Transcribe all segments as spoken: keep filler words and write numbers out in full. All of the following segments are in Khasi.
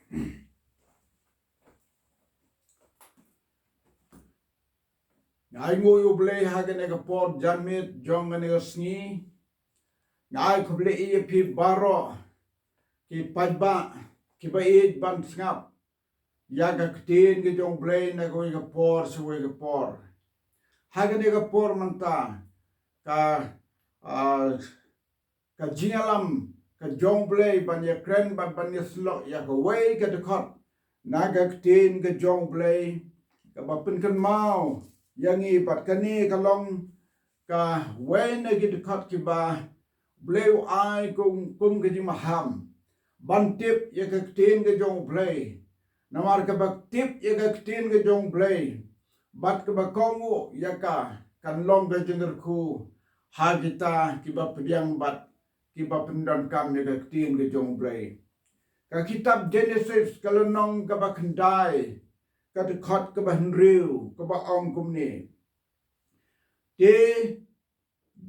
Nga ainguh ïa U Blei ha kane ka por janmiet jong kane ka sngi. Nga ai khublei ïa phi baroh ki paidbah kiba ïeit ban sngap ïa ka ktien ka jong U Blei na kawei ka por sha kawei ka por. Ha kane ka por mynta ka, ah, ka jingïalam ka jong U Blei ban ïakren bad ban ïasyllok ïa kawei ka dkhot na ka ktien ka jong U Blei kaba pynkynmaw ïa ngi bad kane ka long kawei na ki dkhot kiba U Blei u ai kum, kum ka jingmaham ban tip ïa ka ktien ka jong U Blei. Namar kaba tip ïa ka ktien ka jong U Blei bad kaba kohnguh ïa ka kan long ka jingkyrkhu ha kita kiba pdiang bad kiba pyndonkam ïa ka ktien ka jong U Blei. Ka kitab Genesis ka lynnong kaba khyndai ka dkhot kaba hynriew kaba ong kumne. Te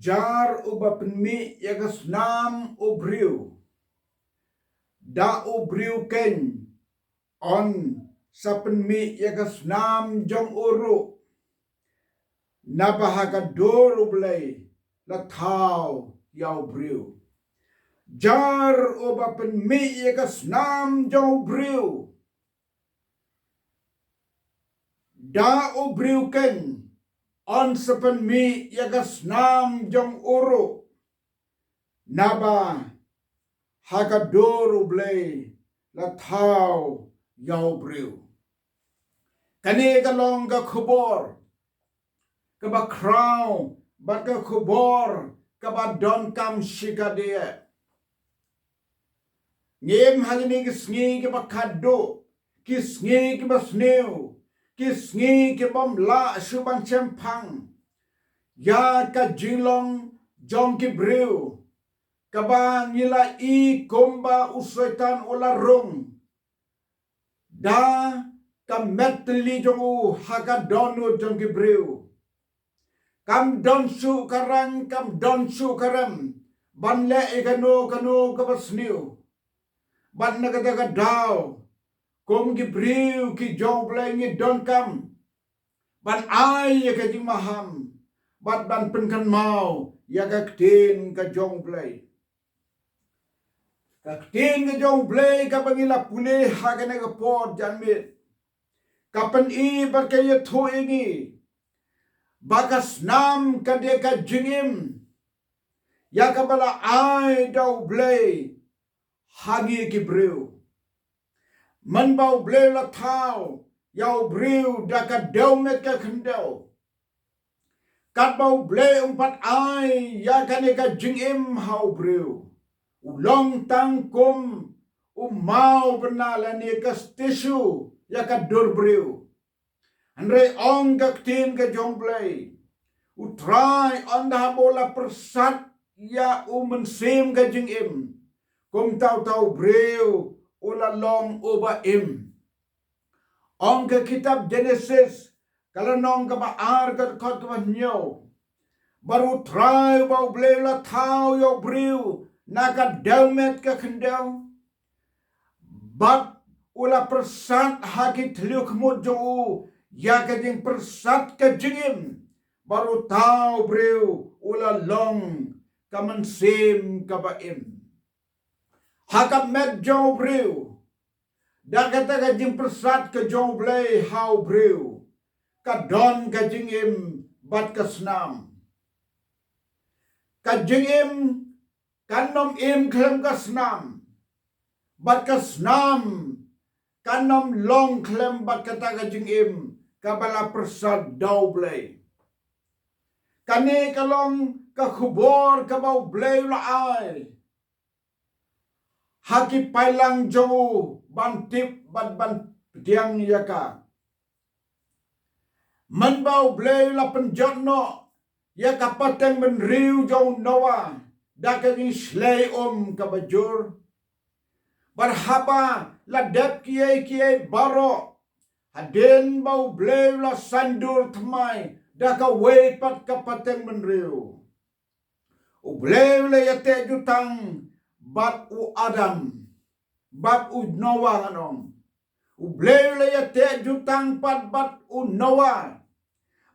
jar uba pynmih ïa ka snam u briew, da u briew keiñ un sa pynmih ïa ka snam jong u ruh, naba ha ka dur U Blei la thaw ïa u briew. Jar uba pynmih ïa ka snam jong u briew, da u briew keiñ un sa pynmih ïa ka snam jong u ruh, naba ha ka dur U Blei la thaw ïa u briew. Kane ka long ka khubor kaba khraw bad ka khubor kaba donkam shikatdei. Ngim ha kine ki sngi kiba khadduh, ki sngi kiba sniew, ki sngi kibym lah shuh ban shemphang ïa ka jinglong jong ki briew, kaba ngi la i kumba u Soitan u la rung da ka met tylli jong u ha ka dohnud jong ki briew. Kam don shuh ka rang, kam don shuh ka rem ban leh ïa kano kano kaba sniew. Bad na kata ka daw kum ki briew ki jong U Blei ngi donkam ban ai ïa ka jingmaham bad ban pynkynmaw ïa ka ktien ka jong U Blei. Ka ktien ka jong U Blei kaba ngi la pule ha kane ka por janmiet ka pyni bad ka ïathuh ïa ngi ba ka snam ka dei ka jingim ïa kaba la ai da U Blei ha ngi ki briew. Mynba U Blei la thaw ïa u briew da ka dewmet ka khyndew, katba U Blei um pat ai ïa kane ka jingim ha u briew, u long tang kum u maw bynna lane ka statue ïa ka dur briew. Hynrei ong ka ktien ka jong U Blei, U Trai ynda haba u la pyrsad ïa u mynsiem ka jingim, kumta uta u briew u la long uba im. Ong ka kitab Genesis ka lynnong kaba ar ka dkhot kaba hynñiew, ba U Trai ba U Blei u la thaw ïa u briew na ka dewmet ka khyndew, bad u la pyrsad ha ki thliew khmut jong u ïa ka jingpyrsad ka jingim, bad uta u briew u la long ka mynsiem kaba im. Ha ka met jong u briew, da kata ka jingpyrsad ka jong U Blei ha u briew, ka don ka jingim bad ka snam. Ka jingim kan ym im khlem ka snam, bad ka snam kan ym long khlem bad kata ka jingim kaba la pyrsad da U Blei. Kane ka long ka khubor kaba U Blei u la ai ha ki paidlang jong u ban tip bad ban pdiang ïa ka. Mynba U Blei u la pynjot noh ïa ka pateng bynriew jong u Noah da ka jingshlei um kaba jur, bad haba la dep kiei kiei baroh, hadien ba U Blei u la saiñdur thymmai da kawei pat ka pateng bynriew, U Blei u la ïateh jutang bad u Adam bad u Noah, ngan ong, U Blei u la ïateh jutang pat bad u Noah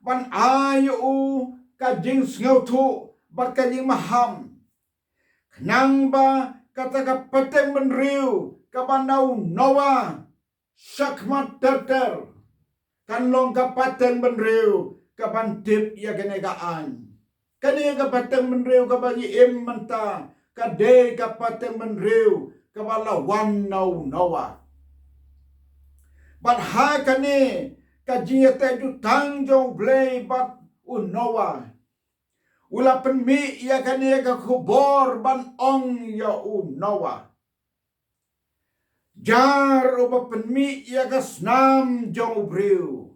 ban ai ïa u ka jingsngewthuh bad ka jingmaham, khnang ba kata ka pateng bynriew kaba na u Noah shakhmat ter ter kan long ka pateng bynriew kaban tip ïa kane ka aiñ. Kane ka pateng bynriew kaba ngi im mynta ka dei ka pateng bynriew kaba la wan na u Noah. Bad ha kane ka jingïateh jutang jong u Blei bad u Noah, u la pynmih ïa kane ka khubor ban ong ïa u Noah. Jar uba pynmih ïa ka snam jong u briew,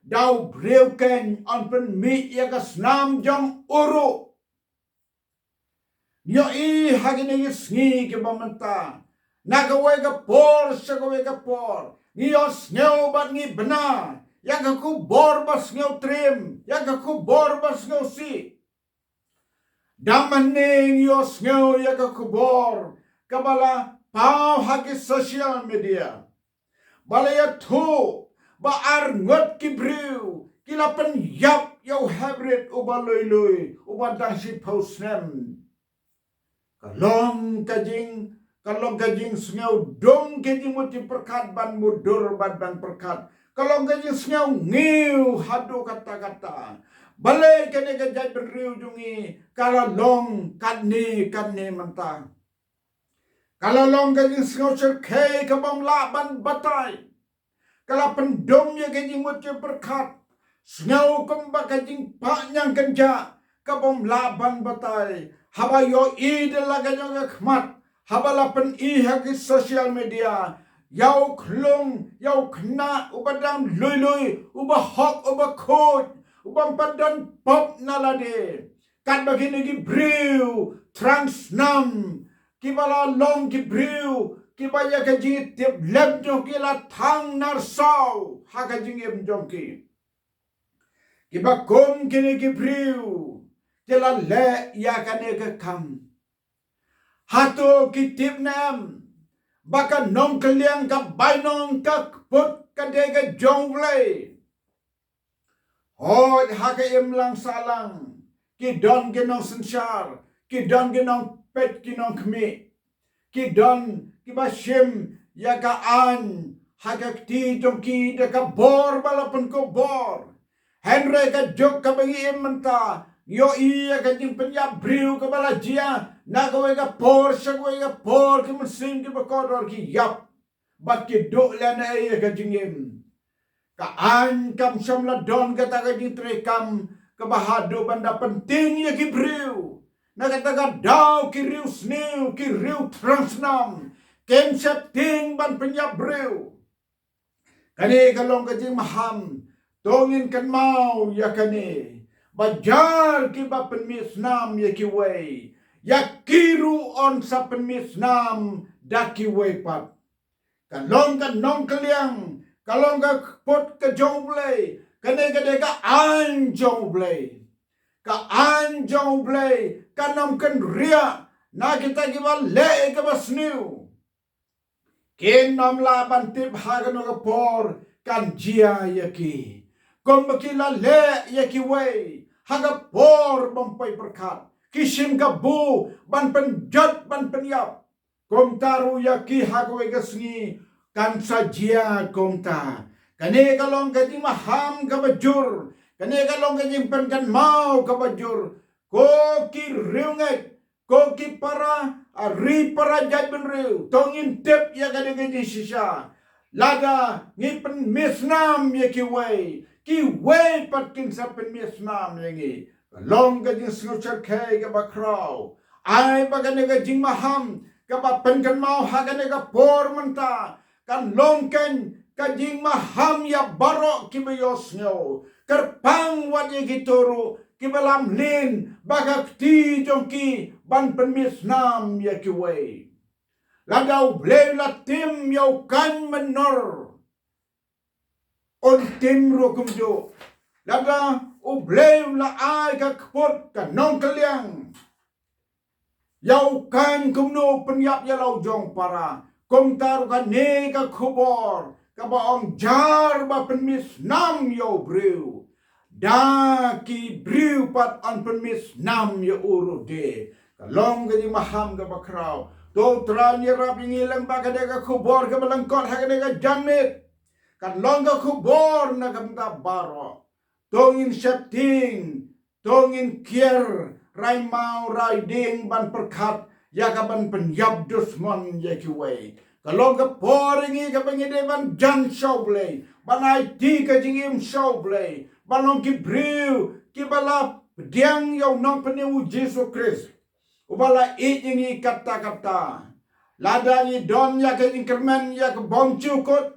da u briew keiñ un pynmih ïa ka snam jong u ruh. Ngi ïohi ha kine ki sngi kiba mynta, na kawei ka por sha kawei ka por, ngi ïohsngew bad ngi bna ïa ka khubor ba sngewtriem, ïa ka khubor ba sngewsih. Dang mynne ngi ïohsngew ïa ka khubor kaba la paw ha ki social media ba la ïathuh ba arngut ki briew ki la pynïap ïa u hybrid uba lui lui uba dang shiphew snem. Ka long ka jing, ka long ka jingsngew dum ki jingmut jingpyrkhat ban mutdur bad ban pyrkhat. Ka long ka jingsngew ngiew haduh katta katta. Balei kane ka jaitbynriew jong ngi ka la long katne katne mynta? Ka la long ka jingsngew shyrkhei kabym lah ban batai. Ka la pyndum ïa ka jingmut jingpyrkhat. Sngew kumba ka jingpah ñiang kynjah kabym lah ban batai. Haba ïohi da la ka jong ka khmat, haba la pyni ha ki social media ïa u khlung, ïa u khynnah uba dang lui lui, uba hok, uba khuid, uba ym pat don pop na lade. Katba kine ki briew thrang snam, kiba la long ki briew kiba ïa ka jingtip lem jong ki la thang narsaw ha ka jingim jong ki, kiba kum kine ki briew ki la leh ïa kane ka kam. Hato ki tip ne em ba ka nongkylliang ka bainong ka kput ka dei ka jong U Blei? Hooid, ha ka imlang sahlang ki don ki nongsynshar, ki don ki nongpeit, ki nongkhmih, ki don kiba shim ïa ka aiñ ha ka kti jong ki da ka bor ba la pynkup bor. Hynrei ka juk kaba ngi im mynta, ngi ïohi ïa ka jingpynïap briew kaba la jia na kawei ka por sha kawei ka por, ki mynsiem kiba kordor ki ïap bad ki duh lehnoh ïa ka jingim. Ka aiñ kam shym la don kata ka jingtrei kam kaba haduh ban da pyntieng ïa ki briew. Na kata ka daw ki riewsniew, ki riew thrang snam kim sheptieng ban pynïap briew. Kane ka long ka jingmaham, to ngin kynmaw ïa kane. Ba jar kiba pynmih snam ïa kiwei, ïa ki ruh yn sa pynmih snam da kiwei pat. Ka long ka nongkylliang, ka long ka kput ka jong U Blei, kane ka dei ka aiñ jong U Blei. Ka aiñ jong U Blei kan ym kynriah na kita kiba leh ïa kaba sniew. Kin ym lah ban tip ha kano ka por kan jia ïa ki. Kumba ki la leh ïa kiwei ha ka por bym poi pyrkhat, ki shim kabu ban pynjot ban pynïap. Kumta ruh ïa ki ha kawei ka sngi kan sa jia kumta. Kane ka long ka jingmaham kaba jur, kane ka long ka jingpynkynmaw kaba jur. Ko ki riewngeit, ko ki para, a, ri para jaitbynriew, to ngin tip ïa kane ka jingshisha. Lada ngi pynmih snam ïa kiwei, kiwei pat kin sa pynmih snam ïa ngi. Ka long ka jingsngewshyrkhei kaba khraw. Ai ba kane ka jingmaham kaba pynkynmaw ha kane ka por mynta kan long keiñ ka jingmaham ïa baroh kiba ïohsngew, kyrpang wat ïa kito ruh kiba lam lin ba ka kti jong ki ban pynmih snam ïa kiwei. Lada U Blei u la tim ïa u kaiñ mynnor, un tim ruh kumjuh. Lada U Blei u la ai ka kput ka nongkylliang ïa u kaiñ kumno u pynïap ïa la u jong para, kumta ruh kane ka khubor kaba ong jar ba pynmih snam ïa u briew, da ki briew pat yn pynmih snam ïa u ruh de. Ka long ka jingmaham kaba khraw. To Trai un ïarap ïa ngi lyngba kane ka khubor kaba lyngkot ha kane ka janmiet. Kan long ka khubor na ka bynta baroh. To ngin sheptieng, to ngin kiar, rai maw rai dieng ban pyrkhat ïa ka ban pynïap dusmon ïa kiwei. Ka long ka por ïa ngi kaba ngi dei ban jan sha u Blei, ban aiti ka jingim sha u Blei, ban long ki briew kiba la pdiang ïa u Nongpynim u Jisu Khrist, uba la ïeit ïa ngi katta katta. Lada ngi don ïa ka jingkyrmen ïa ka bymjukut,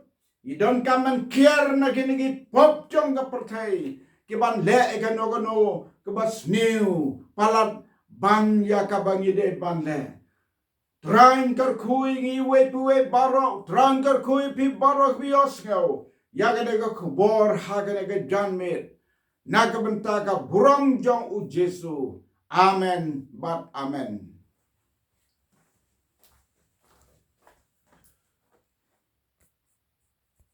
ngi donkam ban kiar na kine ki pop jong ka pyrthei, ki ban leh ïa kano kano kaba sniew palat ban ïa kaba ngi dei ban leh. Trai un kyrkhu ïa ngi iwei pa iwei baroh, Trai un kyrkhu ïa phi baroh kiba ïohsngew ïa kane ka khubor ha kane ka janmiet, na ka bynta ka burom jong u Jisu. Amen bad amen.